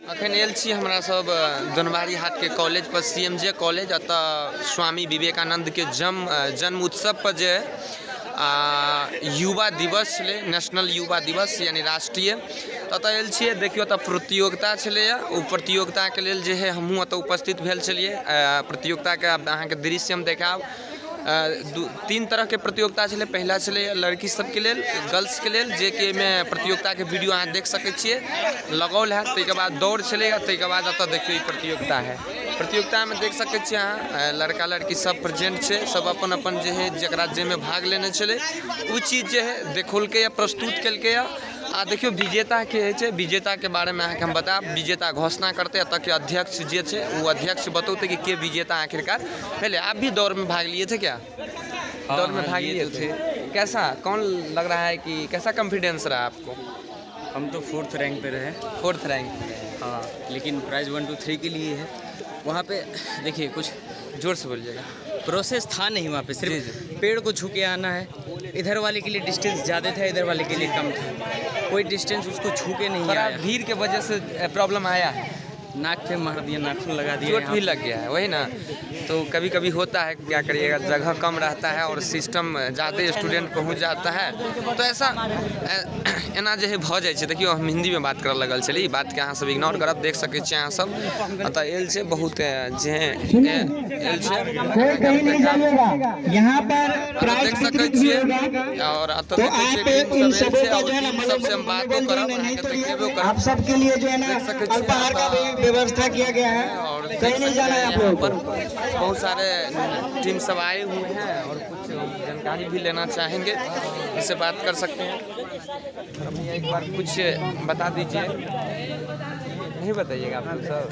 अखन आयल छी हमरा सब दोनवारी हाट के कॉलेज पर, CMJ college. एतऽ स्वामी विवेकानंद के जन्म उत्सव पर जे युवा दिवस छलै, नेशनल युवा दिवस यानी राष्ट्रीय, ततऽ आयल छियै। देखियौ तऽ प्रतियोगिता छलैए, ओ प्रतियोगिताके लेल जे है हमहूँ एतऽ उपस्थित भेल छलियै। प्रतियोगिताके अहाँके दृश्य हम देखायब। तीन तरहके प्रतियोगिता छलै। पहिला छलै लड़की सबके लेल, गर्ल्सके लेल, जेकि एहिमे प्रतियोगिताके वीडियो अहाँ देख सकै छियै लगाओल हैत। ताहिके बाद दौड़ छलै, ताहिके बाद एतऽ देखियौ ई प्रतियोगिता है। प्रतियोगितामे देख सकै छियै अहाँ लड़का लड़की सब प्रेजेंट छै, सब अपन अपन जे है जकरा जाहिमे भाग लेने छलै ओ चीज जे है देखौलकै या प्रस्तुत केलकै। आ देखियौ विजेता के होइ छै, विजेताके बारेमे अहाँके हम बतायब। विजेता घोषणा करतै, एतऽके अध्यक्ष जे छै ओ अध्यक्ष बतौतै कि के विजेता आखिरकार भेलै। आप भी दौड़ में भाग लिए थे क्या? दौड़ में भाग लिए थे। कैसा कौन लग रहा है कि कैसा कॉन्फिडेंस रहा आपको? हम तो 4th rank पे रहे। 4th rank पे रहे। हाँ, लेकिन प्राइज़ 1 2 3 के लिए है। वहाँ पे देखिए कुछ जोर से बोलिएगा, प्रोसेस था नहीं वहाँ पे, सिर्फ पेड़ को छू के आना है। इधर वाले के लिए डिस्टेंस ज़्यादा था, इधर वाले के लिए कम था, कोई डिस्टेंस उसको छू के नहीं आया। भीड़ के वजह से प्रॉब्लम आया है, नाक पे मार दिया, नाखून लगा दिया, चोट भी लग गया है, वही ना। तो कभी कभी होता है, क्या करिएगा, जगह कम रहता है और सिस्टम ज़्यादा स्टूडेंट पहुँच जाता है, तो ऐसा एना जे है भऽ जाइ छै। देखियौ हम हिन्दीमे बात करऽ लगल छली, ई बातके अहाँ सब इग्नोर करब। देख सकै छियै अहाँ सब एतऽ आयल छै बहुत जे आयल छै, यहाँ पर देख सकै छियै। और एतऽ देखै छियै टीम सब आयल छै और टीम सबसे हम बातो करब, अहाँके देखेबो करब। आप सबके लिए जो है ना देख सकै छियै अल्पाहार का भी व्यवस्था किया गया है, और कहीं नहीं जाना है आप लोगों पर को। बहुत सारे टीम सब आए हुए हैं और कुछ जानकारी भी लेना चाहेंगे, इससे बात कर सकते हैं। भैया एक बार कुछ बता दीजिए, नहीं बताइएगा आप लोग सब?